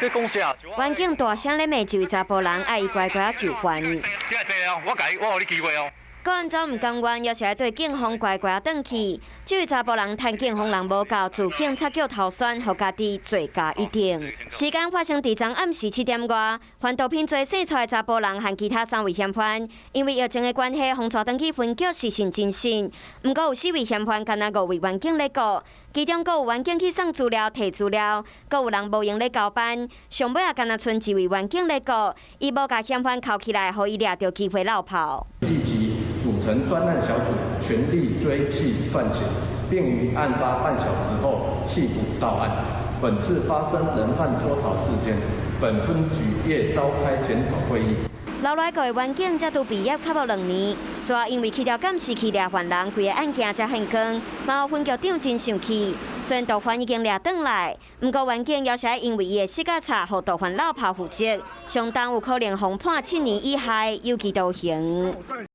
這講啥？員警大聲咧罵這位查埔人，愛伊乖乖仔就範。你會坐哦，我共你，我予你機會哦。閣按怎毋甘願，猶是愛綴警方乖乖仔轉去。這位查埔人趁警方人無夠，自警察局逃竄，予家己罪加一等。時間發生佇昨暗時7點外，犯毒品罪生出來查埔人和其他三位嫌犯，因為疫情的關係，予帶轉去分局實行偵訊。毋過有四位嫌犯，干焦五位員警咧顧，其中閣有員警去送資料、提資料，閣有人無閒咧交班。上尾也干焦賰一位員警咧顧，伊無共嫌犯銬起來，予伊掠著機會落跑。立即組成專案小組，全力追緝犯嫌，並於案發半小時後緝捕到案。本次發生人犯脫逃事件，本分局業召開檢討會議。留來過的員警才拄畢業較無2年，煞因為去調監視器掠犯人，規個案件才現光。嘛予分局長真生氣，雖然毒販已經掠轉來，毋過員警猶是愛因為伊的失覺差，予毒販落跑負責，相當有可能予判7年以下有期徒刑。